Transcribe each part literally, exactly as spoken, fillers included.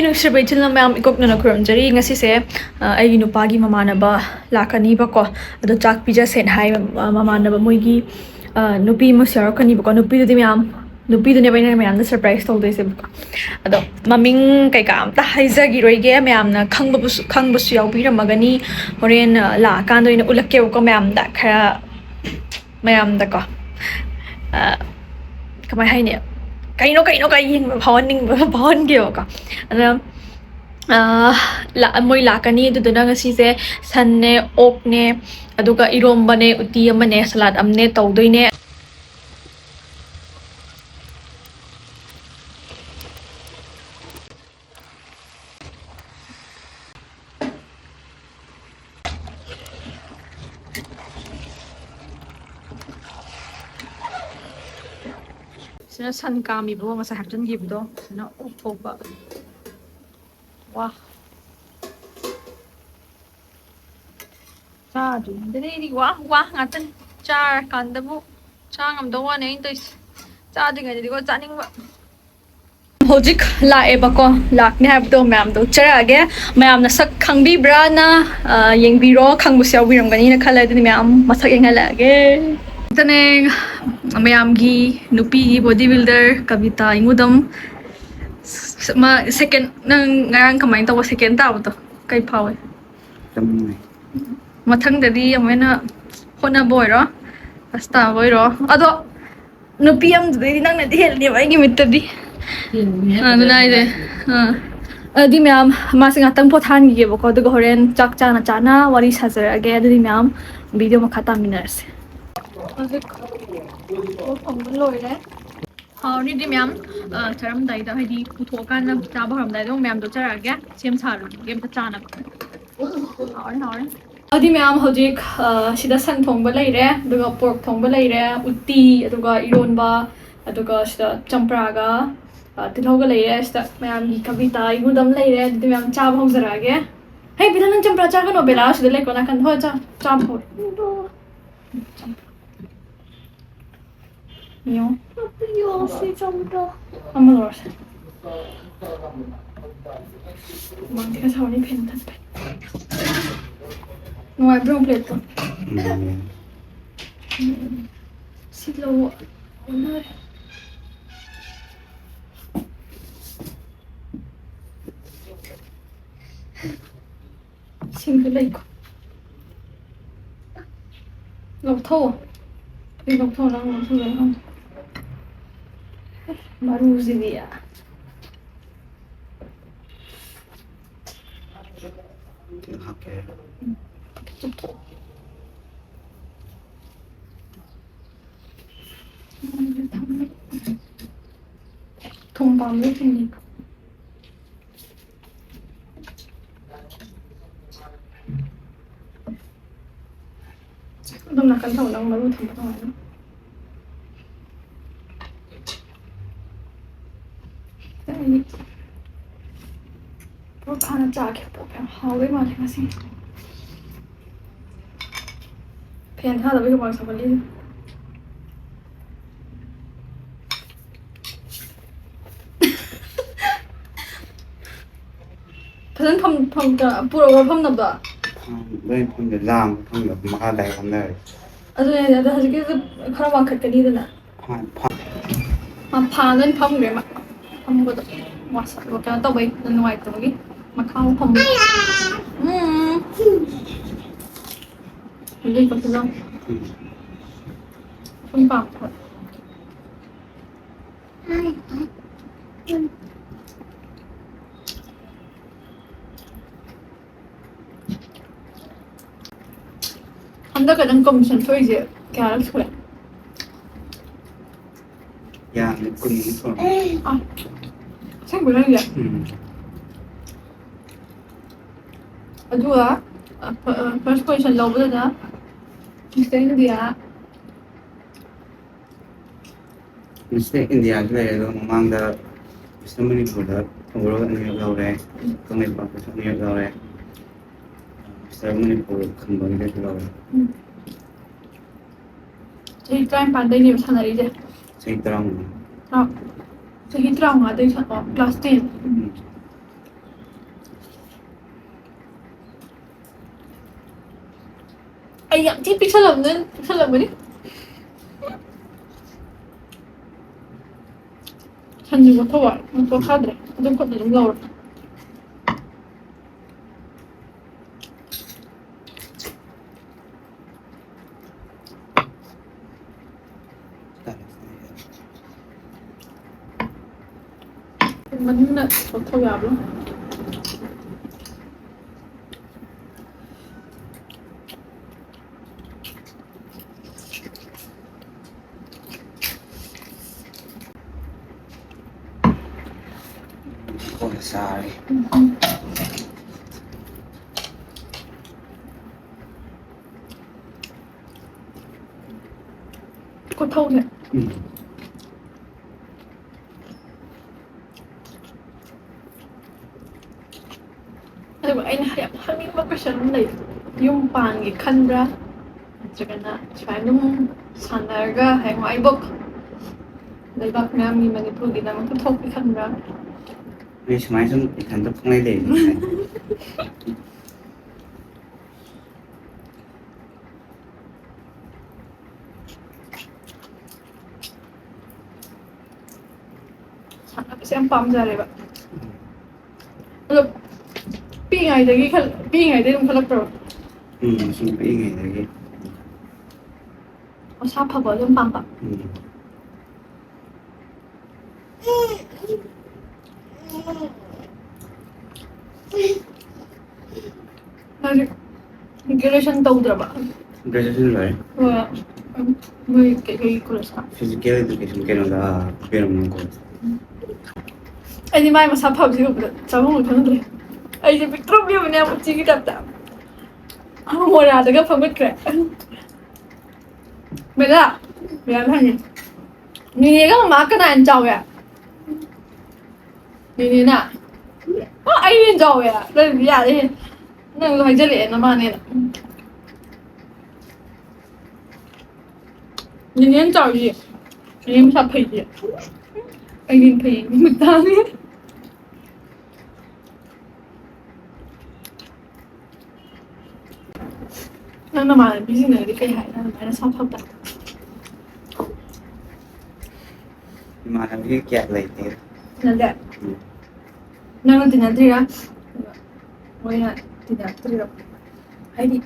ꯅꯨꯡꯁꯤꯔꯕ ꯏꯆꯤꯜ ꯏꯅꯥꯎ ꯃꯌꯥꯝ, ꯏꯀꯣꯛꯅꯅ ꯈꯨꯔꯨꯝꯖꯔꯤ꯫ ꯉꯁꯤꯁꯦ, ꯑ, ꯑꯩꯒꯤ ꯅꯨꯄꯥꯒꯤ ꯃꯃꯥꯟꯅꯕ ꯂꯥꯛꯀꯅꯤꯕꯀꯣ꯫ ꯑꯗꯣ ꯆꯥꯛ ꯄꯤꯖꯁꯦꯅ ꯍꯥꯏ, ꯑ, ꯃꯃꯥꯟꯅꯕ ꯃꯣꯏꯒꯤ, ꯑ, ꯅꯨꯄꯤ ꯑꯃꯁꯨ ꯌꯥꯎꯔꯛꯀꯅꯤꯕꯀꯣ꯫ ꯅꯨꯄꯤꯗꯨꯗꯤ ꯃꯌꯥꯝ, ꯅꯨꯄꯤꯗꯨꯅꯦꯕ ꯑꯩꯅ ꯃꯌꯥꯝꯗ surprise ꯇꯧꯗꯣꯏꯁꯦꯕꯀꯣ꯫ ꯑꯗꯣ ꯃꯃꯤꯡ ꯀꯩꯀꯥ ꯑꯝꯇ ꯍꯥꯏꯖꯈꯤꯔꯣꯏꯒꯦ, ꯃꯌꯥꯝꯅ ꯈꯪꯕꯕꯨꯁꯨ, ꯈꯪꯕꯁꯨ ꯌꯥꯎꯕꯤꯔꯝꯃꯒꯅꯤ꯫ ꯍꯣꯔꯦꯟ, ꯑ, ꯂꯥꯛꯑꯀꯥꯟꯗ ꯑꯣꯏꯅ ꯎꯠꯂꯛꯀꯦꯕꯀꯣ ꯃꯌꯥꯝꯗ꯫ ꯈꯔ ꯃꯌꯥꯝꯗꯀꯣ, ꯑ, ꯀꯃꯥꯏ ꯍꯥꯏꯅꯤ? ꯀꯩꯅꯣ, ꯀꯩꯅꯣ, ꯀꯩ ꯌꯦꯡꯕ ꯐꯥꯎꯍꯟꯅꯤꯡꯕ ꯐꯥꯎꯍꯟꯒꯦꯕꯀꯣ꯫ ꯑꯗ, ꯑ, ꯂꯥ-, ꯃꯣꯏ ꯂꯥꯛꯀꯅꯤ꯫ ꯑꯗꯨꯗꯨꯅ ꯉꯁꯤꯁꯦ ꯁꯟꯅꯦ, ꯑꯣꯛꯅꯦ, ꯑꯗꯨꯒ ꯏꯔꯣꯝꯕꯅꯦ, ꯎꯇꯤ ꯑꯃꯅꯦ, salad ꯑꯃꯅꯦ ꯇꯧꯗꯣꯏꯅꯦ꯫ ꯁꯤꯅ ꯁꯟ ꯀꯥꯝꯃꯤꯕꯀꯣ, ꯉꯁꯥꯏ ꯍꯥꯞꯆꯤꯟꯈꯤꯕꯗꯣ꯫ ꯁꯤꯅ ꯑꯣꯛ ꯊꯣꯡꯕ꯫ ꯋꯥ꯫ ꯆꯥꯗ꯭ꯔꯤꯉꯩꯗꯗꯤ ꯋꯥ, ꯋꯥ ꯉꯥꯛꯇꯅꯤ꯫ ꯆꯥꯔꯀꯥꯟꯗꯕꯨ ꯆꯥ ꯉꯝꯗꯧ ꯋꯥꯅꯤ ꯑꯩꯅ ꯇꯧꯔꯤꯁꯦ꯫ ꯆꯥꯗ꯭ꯔꯤꯉꯩꯗꯗꯤꯀꯣ ꯆꯥꯅꯤꯡꯕ꯫ ꯍꯧꯖꯤꯛ ꯂꯥꯛꯑꯦꯕꯀꯣ, ꯂꯥꯛꯅꯤ ꯍꯥꯏꯕꯗꯣ ꯃꯌꯥꯝꯗꯣ ꯎꯠꯆꯔꯛꯑꯒꯦ꯫ ꯃꯌꯥꯝꯅ ꯁꯛ ꯈꯪꯕꯤꯕ꯭ꯔꯥꯅ, ꯑ, ꯌꯦꯡꯕꯤꯔꯣ, ꯈꯪꯕꯁꯨ ꯌꯥꯎꯕꯤꯔꯝꯒꯅꯤꯅ ꯈꯜꯂꯦ꯫ ꯑꯗꯨꯗꯤ ꯃꯌꯥꯝ ꯃꯁꯛ ꯌꯦꯡꯍꯜꯂꯛꯑꯒꯦ꯫ ꯁꯤꯗꯅꯦ ꯃꯌꯥꯝꯒꯤ ꯅꯨꯄꯤꯒꯤ body builder ꯀꯕꯤꯇꯥ ꯏꯉꯨꯗꯝ꯫ ꯃꯥ second, ꯅꯪ ꯉꯔꯥꯡ ꯀꯃꯥꯏꯅ ꯇꯧꯕ second ꯇꯥꯕꯗꯣ ꯀꯩ ꯐꯥꯎꯏ? ꯌꯥꯝ ꯅꯨꯡꯉꯥꯏ꯫ ꯃꯊꯪꯗꯗꯤ ꯑꯃꯨꯛ ꯍꯦꯟꯅ ꯍꯣꯠꯅꯕ ꯑꯣꯏꯔꯣ, ꯑꯁ ꯇꯥꯕ ꯑꯣꯏꯔꯣ꯫ ꯑꯗꯣ ꯅꯨꯄꯤ ꯑꯃꯗꯨꯗꯩꯗꯤ ꯅꯪꯅꯗꯤ ꯍꯦꯜꯂꯦꯕ ꯑꯩꯒꯤ ꯃꯤꯠꯇꯗꯤ꯫ ꯍꯦꯜꯂꯤꯅꯦ꯫ ꯑꯗꯨꯅ ꯍꯥꯏꯁꯦ꯫ ꯑꯥ꯫ ꯑꯗꯨꯗꯤ ꯃꯌꯥꯝ, ꯃꯥꯁꯦ ꯉꯥꯛꯇꯪ ꯄꯣꯊꯥꯍꯟꯈꯤꯒꯦꯕꯀꯣ, ꯑꯗꯨꯒ ꯍꯣꯔꯦꯟ ꯆꯥꯛ ꯆꯥꯅ ꯆꯥꯅ ꯋꯥꯔꯤ ꯁꯥꯖꯔꯛꯑꯒꯦ꯫ ꯑꯗꯨꯗꯤ ꯃꯌꯥꯝ video ꯃꯈꯥ ꯇꯥꯃꯤꯟꯅꯔꯁꯦ꯫ ꯍꯧꯖꯤꯛ ꯊꯣꯡꯕ ꯂꯣꯏꯔꯦ꯫ ꯍꯥꯎꯔꯅꯤꯗꯤ ꯃꯌꯥꯝ, ꯑ, ꯆꯥꯔꯝꯗꯥꯏꯗ, ꯍꯥꯏꯗꯤ ꯄꯨꯊꯣꯛꯑꯀꯥꯟꯗ ꯆꯥꯕ ꯍꯧꯔꯝꯗꯥꯏꯗ ꯑꯃꯨꯛ ꯃꯌꯥꯝꯗꯣ ꯆꯥꯔꯛꯑꯒꯦ, ꯁꯦꯝ ꯁꯥꯔꯨꯒꯦ ꯑꯝꯇ ꯆꯥꯅꯕ꯫ ꯍꯥꯎꯔꯅꯤ, ꯍꯥꯎꯔꯅꯤ꯫ ꯑꯗꯨꯗꯤ ꯃꯌꯥꯝ ꯍꯧꯖꯤꯛ, ꯑ, ꯁꯤꯗ ꯁꯟ ꯊꯣꯡꯕ ꯂꯩꯔꯦ, ꯑꯗꯨꯒ pork ꯊꯣꯡꯕ ꯂꯩꯔꯦ, ꯎꯇꯤ, ꯑꯗꯨꯒ ꯏꯔꯣꯟꯕ, ꯑꯗꯨꯒ ꯁꯤꯗ ꯆꯝꯄ꯭ꯔꯥꯒ, ꯑ, ꯇꯤꯜꯍꯧꯒ ꯂꯩꯔꯦ꯫ ꯁꯤꯗ ꯃꯌꯥꯝꯒꯤ ꯀꯕꯤꯇꯥ ꯏꯉꯨꯗꯝ ꯂꯩꯔꯦ꯫ ꯑꯗꯨꯗꯤ ꯃꯌꯥꯝ ꯆꯥꯕ ꯍꯧꯖꯔꯛꯑꯒꯦ꯫ ꯍꯦ, ꯕꯤꯂꯥ, ꯅꯪ ꯆꯝꯄ꯭ꯔꯥ ꯆꯥꯒꯅꯣ, ꯕꯦꯂꯥ ꯁꯤꯗ ꯂꯩꯀꯣ ꯅꯥꯀꯟꯗ꯫ ꯍꯣꯏ, ꯆꯥ, ꯆꯥꯕ ꯍꯧꯔꯦ꯫ ꯆꯝꯄ꯭ꯔꯥ꯫ ꯌꯦꯡꯉꯣ꯫ ꯄꯤꯌꯣ, ꯁꯤ ꯆꯝꯄ꯭ꯔꯥ꯫ ꯑꯃ ꯂꯧꯔꯁꯦ꯫ ꯍꯨꯃꯥꯡꯗꯤ ꯈꯔ ꯁꯧꯔꯅꯤ, ꯐꯦꯟ ꯊꯥꯔꯦ꯫ ꯅꯨꯡꯉꯥꯏꯕ꯭ꯔꯣ ꯌꯦꯡꯉꯨ ꯄ꯭ꯂꯦꯠꯇꯣ? ꯎꯝ꯫ ꯁꯤ ꯂꯧ ꯑꯣꯟꯅꯔꯦ꯫ ꯁꯤꯡꯁꯨ ꯂꯩꯀꯣ꯫ ꯂꯧꯊꯧ꯫ ꯑꯩ ꯂꯧꯊꯧ, ꯅꯪ ꯂꯧꯊꯧ, ꯂꯧꯊꯧ꯫ ꯃꯔꯨꯁꯤꯗꯤ꯫ ꯍꯥꯞꯀꯦ꯫ ꯊꯨꯝ ꯄꯥꯝꯕ꯭ꯔꯣ, ꯊꯨꯝ? ꯑꯗꯣꯝ ꯅꯥꯀꯟ ꯊꯝꯃꯣ, ꯅꯪ ꯃꯔꯨ ꯊꯝꯕ ꯅꯨꯡꯉꯥꯏꯅꯤ꯫ ꯑꯩ ꯄꯣꯔꯣꯊꯥꯅ ꯆꯥꯒꯦ꯫ ꯄꯣꯛ ꯌꯥꯝ ꯍꯥꯎꯗꯣꯏ ꯃꯥꯜꯂꯦ ꯉꯁꯤ꯫ ꯐꯦꯟ ꯊꯥꯗꯕꯩ ꯍꯨꯃꯥꯡ ꯁꯧꯒꯠꯂꯤ꯫ ꯐꯖꯅ ꯐꯝ-, ꯐꯝ-, ꯄꯨꯔꯛꯑꯣ ꯐꯝꯅꯕ꯫ ꯂꯣꯏ ꯐꯝꯗꯦ, ꯂꯥꯡ ꯐꯝꯗꯦ, ꯃꯈꯥ ꯂꯥꯏꯔꯤꯛ ꯐꯝꯅꯔꯦ꯫ ꯑꯗꯨꯅꯦ, ꯑꯗꯣ ꯍꯧꯖꯤꯛꯀꯤꯗꯨ ꯈꯔ ꯋꯥꯡꯈꯠꯀꯅꯤꯗꯅ꯫ ꯍꯣꯏ, ꯐꯝ-, ꯃꯥ ꯐꯥꯟꯗ ꯑꯣꯏꯅ ꯐꯝꯈ꯭ꯔꯦ ꯃꯥ꯫ ꯐꯝꯕꯗꯣ ꯋꯥꯁꯛ-, ꯀꯩꯅꯣ ꯇꯧꯕꯩ, ꯅꯨꯡꯉꯥꯏꯇꯕꯒꯤ ꯃꯈꯥ ꯑꯃꯨꯛ ꯐꯝꯕ꯫ ꯎꯝ꯫ ꯍꯧꯖꯤꯛ ꯀꯩꯁꯨ ꯂꯥꯡ-, ꯎꯝ꯫ ꯁꯨꯝ ꯄꯥꯝꯃꯦ꯫ ꯍꯟꯗꯛꯀ ꯅꯪ ꯀꯃꯤꯁꯟ ꯊꯣꯛꯏꯁꯦ ꯀꯌꯥꯔꯛ ꯁꯨꯔꯦ? ꯌꯥꯝꯗꯦ, ꯀꯨꯟꯃꯨꯛ ꯁꯨꯔꯝꯃꯅꯤ꯫ ꯑꯥ, ꯑꯁꯦꯡꯕꯩꯔꯣ ꯍꯥꯏꯁꯦ? ꯎꯝ꯫ ꯑꯗꯨꯒ, ꯑ, ꯐ-, ꯑ, ꯐꯥꯔꯁ ꯄꯣꯖꯤꯁꯟ ꯂꯧꯕꯗꯅ ꯃꯤꯁꯇꯔ ꯏꯟꯗꯤꯌꯥ꯫ ꯃꯤꯁꯇꯔ ꯏꯟꯗꯤꯌꯥꯁꯨ ꯂꯩꯔꯦ, ꯑꯗꯣ ꯃꯃꯥꯡꯗ ꯃꯤꯁꯇꯔ ꯃꯅꯤꯄꯨꯔꯗ overall ꯑꯅꯤꯔꯛ ꯂꯧꯔꯦ, ꯀꯪꯂꯩꯄꯥꯛꯇꯁꯨ ꯑꯅꯤꯔꯛ ꯂꯧꯔꯦ, ꯃꯤꯁꯇꯔ ꯃꯅꯤꯄꯨꯔ ꯈꯝꯕꯒꯤꯗꯁꯨ ꯂꯧꯔꯦ꯫ ꯎꯝ꯫ ꯆꯍꯤ ꯇꯔꯥꯅꯤꯄꯥꯟꯗꯩꯅꯦꯕ ꯁꯥꯟꯅꯔꯤꯁꯦ꯫ ꯆꯍꯤ ꯇꯔꯥꯃꯉꯥ꯫ ꯑꯥ꯫ ꯆꯍꯤ ꯇꯔꯥꯃꯉꯥꯗꯩ ꯁꯥꯟꯅ class ten꯫ ꯎꯝ꯫ ꯑꯩ ꯌꯥꯝ ꯊꯤ ꯄꯤꯛꯁꯜꯂꯝꯅꯤ, ꯄꯤꯛꯁꯜꯂꯝꯒꯅꯤ꯫ ꯁꯟꯁꯤꯕꯨ ꯊꯋꯥꯏ ꯑꯃꯨꯛ ꯄꯣꯊꯥꯗ꯭ꯔꯦ꯫ ꯑꯗꯨꯝ ꯈꯨꯠꯅ ꯑꯗꯨꯝ ꯂꯧꯔꯦ꯫ ꯃꯅꯨꯡꯅ ꯂꯧꯊꯣꯛ ꯌꯥꯕ꯭ꯔꯣ? ꯀꯣꯟꯅ ꯆꯥꯔꯒꯦ꯫ ꯈꯨꯊꯧꯁꯦ꯫ ꯎꯝ꯫ ꯑꯗꯨꯒ ꯑꯩꯅ ꯌꯥꯝ ꯍꯪꯅꯤꯡꯕ question ꯑꯃ ꯂꯩ꯫ ꯌꯨꯝ ꯄꯥꯟꯒꯦ ꯈꯟꯕ꯭ꯔꯥ? ꯅꯠꯇ꯭ꯔꯒꯅ ꯁꯨꯃꯥꯏꯅ ꯑꯗꯨꯝ ꯁꯥꯟꯅꯔꯒ ꯍꯌꯦꯡꯋꯥꯏꯕꯣꯛ ꯂꯩꯕꯥꯛ ꯃꯌꯥꯝꯒꯤ ꯃꯅꯤꯄꯨꯔꯒꯤꯗꯃꯛꯇ ꯊꯣꯛꯀꯦ ꯈꯟꯕ꯭ꯔꯥ? ꯑꯩ ꯁꯨꯃꯥꯏꯅ ꯁꯨꯝ ꯏꯊꯟꯇ ꯄꯪꯂꯩ ꯂꯩꯕꯅꯤ꯫ ꯁꯥꯟꯅꯕꯁꯦ ꯌꯥꯝ ꯄꯥꯝꯖꯔꯦꯕ꯫ ꯑꯗꯣ ꯄꯤꯛꯏꯉꯩꯗꯒꯤ ꯈꯜ-, ꯄꯤꯛꯏꯉꯩꯗꯒꯤ ꯑꯗꯨꯝ ꯈꯜꯂꯛꯇ꯭ꯔꯣ? ꯎꯝ, ꯁꯨꯝ ꯄꯤꯛꯏꯉꯩꯗꯒꯤ꯫ ꯃꯁꯥ ꯐꯕ ꯑꯗꯨꯝ ꯄꯥꯝꯕ? ꯎꯝ꯫ ꯅꯪꯗꯤ graduation ꯇꯧꯗ꯭ꯔꯕ? Graduation ꯂꯣꯏꯔꯦ꯫ ꯍꯣꯏ꯫ ꯅꯣꯏ ꯀꯩ, ꯀꯩ college ꯇ? Physical education ꯀꯩꯅꯣꯗ, ꯄꯦꯔꯝ college꯫ ꯑꯩꯗꯤ ꯃꯥꯏ ꯃꯁꯥ ꯐꯕꯁꯦ ꯎꯕꯗ ꯆꯥꯐꯝꯒ ꯈꯪꯗ꯭ꯔꯦ꯫ ꯑꯩꯁꯦ ꯄꯤꯛꯇ꯭ꯔꯨ ꯄꯤꯛꯑꯕꯅꯦ ꯌꯥꯝ ꯎꯆꯤꯒꯤ type ꯇ꯫ ꯑꯃ ꯃꯣꯔꯥꯗꯒ ꯐꯝꯒꯠꯈ꯭ꯔꯦ꯫ ꯃꯦꯂꯥ, ꯃꯦꯂꯥ ꯍꯪꯉꯦ꯫ ꯅꯦꯅꯦꯒ ꯃꯃꯥ ꯀꯅꯥ ꯍꯦꯟꯅ ꯆꯥꯎꯋꯦ? ꯅꯦꯅꯦꯅ? ꯑ, ꯑꯩ ꯍꯦꯟꯅ ꯆꯥꯎꯋꯦ꯫ ꯅꯪꯗꯤ ꯌꯥꯔꯦꯍꯦ꯫ ꯅꯪꯁꯨ ꯍꯥꯏꯖꯜꯂꯛꯑꯦ ꯅꯃꯥꯅꯦꯅ꯫ ꯅꯦꯅꯦꯅ ꯆꯥꯎꯔꯤꯁꯦ꯫ ꯅꯦꯅꯦ ꯃꯁꯥ ꯐꯩꯁꯦ꯫ ꯑꯩꯗꯤ ꯐꯩ ꯃꯇꯥꯡꯅꯤ꯫ ꯅꯪ ꯅꯃꯥꯟꯅꯕꯤꯁꯤꯡꯅꯗꯤ ꯀꯩ ꯍꯥꯏ, ꯅꯪ ꯑꯗꯨꯃꯥꯏꯅ ꯁꯝ ꯐꯛꯇ? ꯏꯃꯥꯟꯅꯕꯤ ꯀꯌꯥ ꯂꯩꯇꯦ꯫ ꯇꯤꯟꯅꯗꯦ? ꯎꯝ꯫ ꯅꯪꯅ ꯇꯤꯟꯅꯗ꯭ꯔꯤꯔꯥ? ꯃꯣꯏꯅ ꯇꯤꯟꯅꯔꯛꯇ꯭ꯔꯤꯔꯣ? ꯍꯥꯏꯗꯤ,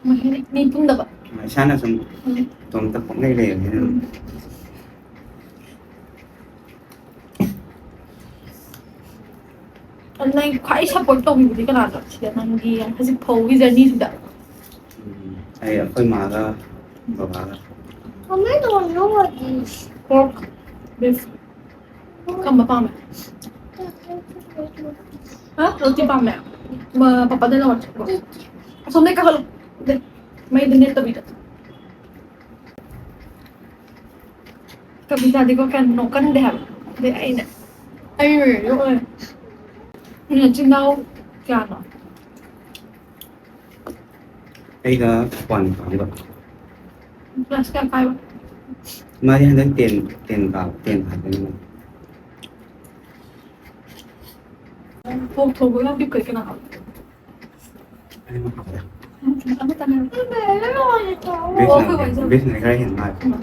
ꯃꯣꯏ ꯍꯥꯏꯗꯤ ꯃꯤ ꯄꯨꯟꯗꯕ? ꯏꯁꯥꯅ ꯁꯨꯝ ꯎꯝ꯫ ꯏꯇꯣꯝꯇ ꯄꯪꯂꯩ ꯂꯩꯕꯅꯤꯅ꯫ ꯎꯝ꯫ ꯑꯗꯨ ꯅꯪ ꯈ꯭ꯋꯥꯏ support ꯇꯧꯕꯤꯕꯗꯤ ꯀꯅꯥꯅꯣ? ꯁꯤꯗ ꯅꯪꯒꯤ ꯍꯧꯖꯤꯛ ꯐꯥꯎꯒꯤ journey ꯁꯤꯗ? ꯎꯝ, ꯑꯩ ꯑꯩꯈꯣꯏ ꯃꯥꯒ ꯕꯕꯥꯒ꯫ Pork, beef꯫ ꯀꯝꯕ ꯄꯥꯝꯃꯦ? ꯍꯥ? ꯔꯣꯇꯤ ꯄꯥꯝꯃꯦ? ꯃ-, ꯄꯥꯄꯥꯗ ꯂꯧꯔꯣ꯫ ꯑꯁꯣꯝꯗꯩ ꯀꯥꯈꯠꯂꯣ꯫ ꯃꯩꯗ ꯅꯦꯠꯇꯕꯤꯗ꯫ ꯀꯕꯤꯇꯥꯗꯤꯀꯣ ꯀꯌꯥ ꯅꯣꯛꯀꯟꯗꯦ ꯍꯥꯏꯕ꯫ ꯑꯗꯩ ꯑꯩꯅ, ꯑꯩ ꯑꯣꯏꯔꯗꯤ ꯑꯣꯏ꯫ ꯅꯣꯏ ꯅꯆꯤꯟ ꯅꯅꯥꯎ ꯀꯌꯥꯅꯣ? ꯑꯩꯒ ꯈ꯭ꯋꯥꯟ ꯈ꯭ꯋꯥꯟꯒ꯫ Class ꯀꯌꯥ ꯀꯥꯏꯕ? ꯃꯥꯗꯤ ꯍꯟꯗꯛ ten, ten ꯀꯥꯕ, ten ꯊꯥꯗꯣꯏꯅꯤ꯫ Pork ꯊꯣꯡꯕ ꯌꯥꯝ ꯄꯤꯛꯄ ꯀꯅꯥ ꯍꯥꯞꯄ? ꯑꯅꯤꯃꯛ ꯍꯥꯞꯄꯦ꯫ ꯑꯃꯇꯪ ꯍꯥꯞꯄ꯫ Vegꯅ, ꯑꯣ, ꯑꯩꯈꯣꯏ ꯋꯥꯏꯖꯕ꯫ Vegꯅ ꯈꯔ ꯍꯦꯟꯅ ꯍꯥꯞꯄꯦ꯫ ꯎꯝ꯫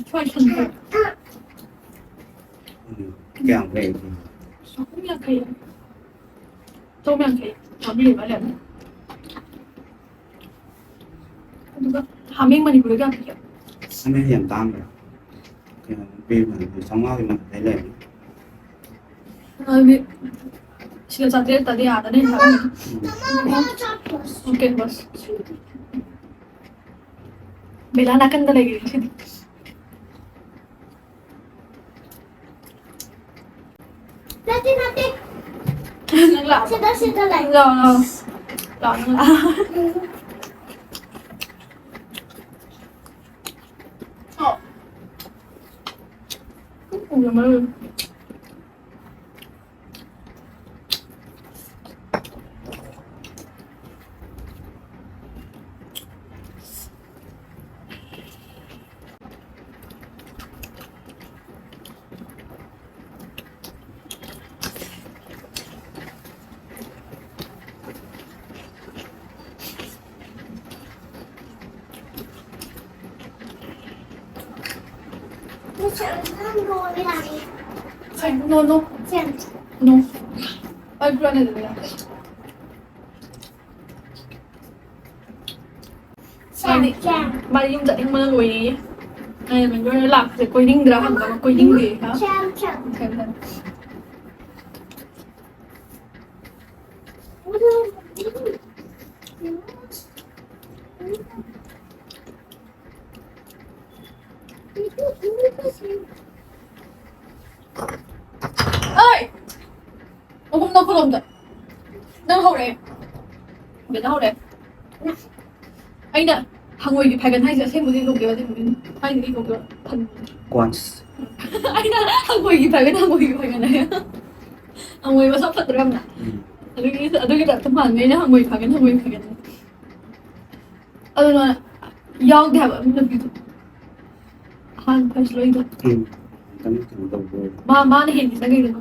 ꯁ꯭ꯋꯥꯏ ꯁꯟꯗꯣ꯫ ꯎꯝ, ꯀꯌꯥꯝ ꯂꯩꯒꯦ? ꯆꯍꯨꯝ ꯌꯥꯡꯈꯩ꯫ ꯆꯍꯨꯝ ꯌꯥꯡꯈꯩ ꯆꯥꯕꯤꯔꯤꯕ ꯂꯩꯔꯝꯅꯤ꯫ ꯑꯗꯨꯒ ꯍꯥꯃꯦꯡ ꯃꯅꯤꯄꯨꯔꯗ ꯀꯌꯥ ꯄꯤꯒꯦ? ꯍꯥꯃꯦꯡ ꯌꯥꯝ ꯇꯥꯡꯈ꯭ꯔꯦ꯫ ꯀꯩꯅꯣ, ꯄꯤꯕ ꯆꯥꯝꯃꯉꯥꯒꯤ ꯃꯊꯛꯇ ꯂꯩꯔꯦ꯫ ꯑꯗꯨꯗꯤ ꯁꯤꯗ ꯆꯥꯇ꯭ꯔꯦꯠ ꯇꯥꯗꯤ ꯑꯥꯗꯅ ꯍꯦꯟꯅ ꯇꯥꯡꯉꯝꯒꯅꯤ꯫ ꯎꯝ꯫ Okay, boss꯫ ꯕꯦꯂꯥ ꯅꯥꯀꯟꯗ ꯂꯩꯔꯦ ꯉꯁꯤꯗꯤ꯫ ꯅꯠꯇꯦ, ꯅꯠꯇꯦ꯫ ꯅꯪ ꯂꯥꯛꯑꯣ꯫ ꯁꯤꯗ, ꯁꯤꯗ ꯂꯩ꯫ ꯂꯥꯛꯑꯣ, ꯂꯥꯛꯑꯣ꯫ ꯂꯥꯛꯑꯣ, ꯅꯪ ꯂꯥꯛꯑꯣ꯫ ꯎꯝ꯫ No, no, no. ꯑꯩ ꯄꯨꯔꯥ ꯂꯩꯗꯅ꯫ ꯃꯥꯗꯤ, ꯃꯥꯗꯤ ꯌꯨꯝ ꯆꯠꯅꯤꯡꯕꯅ ꯂꯣꯏꯔꯦꯌꯦ꯫ ꯑꯩꯅ ꯃꯦꯡꯒꯂꯣꯔ ꯂꯥꯛꯄꯁꯦ ꯀꯣꯏꯅꯤꯡꯗ꯭ꯔꯥ ꯍꯪꯕ, ꯀꯣꯏꯅꯤꯡꯗꯦ꯫ ꯍꯥ? ꯑꯩ! ꯑꯍꯨꯝꯅ ꯈꯨꯂꯣꯝꯗ꯫ ꯅꯪ ꯍꯧꯔꯛꯑꯦ꯫ ꯕꯦꯂꯥ ꯍꯧꯔꯛꯑꯦ꯫ ꯑꯩꯅ ꯍꯪꯉꯣꯏꯒꯤ ꯐꯥꯏꯒꯟ ꯍꯥꯏꯁꯦ ꯑꯁꯦꯡꯕꯗꯤ ꯀꯧꯗꯦꯕ, ꯑꯗꯨꯕꯨꯗꯤ ꯊꯥꯏꯅꯗꯤ ꯀꯧꯗꯦꯕ꯫ ꯐꯟ-, ꯀꯣꯟꯁ꯫ ꯑꯩꯅ ꯍꯪꯉꯣꯏꯒꯤ ꯐꯥꯏꯒꯟ, ꯍꯪꯉꯣꯏꯒꯤ ꯐꯥꯏꯒꯟ ꯍꯥꯏ꯫ ꯍꯪꯉꯣꯏ ꯃꯁꯛ ꯐꯠꯇ꯭ꯔꯣ ꯌꯥꯝꯅ? ꯎꯝ꯫ ꯑꯗꯨꯒꯤ, ꯑꯗꯨꯒꯤ ꯇꯥꯏꯞꯇ ꯃꯥꯟꯕ, ꯑꯩꯅ ꯍꯪꯉꯣꯏ ꯐꯥꯏꯒꯟ, ꯍꯪꯉꯣꯏ ꯐꯥꯏꯒꯟ꯫ ꯑꯗꯨꯅ ꯌꯥꯎꯗꯦ ꯍꯥꯏꯕ ꯅꯨꯄꯤꯗꯣ꯫ ꯑꯍꯥꯟꯕ ꯐꯥꯔꯁ ꯂꯣꯏꯗꯣ꯫ ꯎꯝ꯫ ꯈꯤꯇꯪ ꯀꯩꯅꯣ ꯇꯧꯕ ꯑꯣꯏꯔꯦ꯫ ꯃꯥ, ꯃꯥꯅ ꯍꯦꯟꯈꯤꯗ ꯀꯩꯅꯣ꯫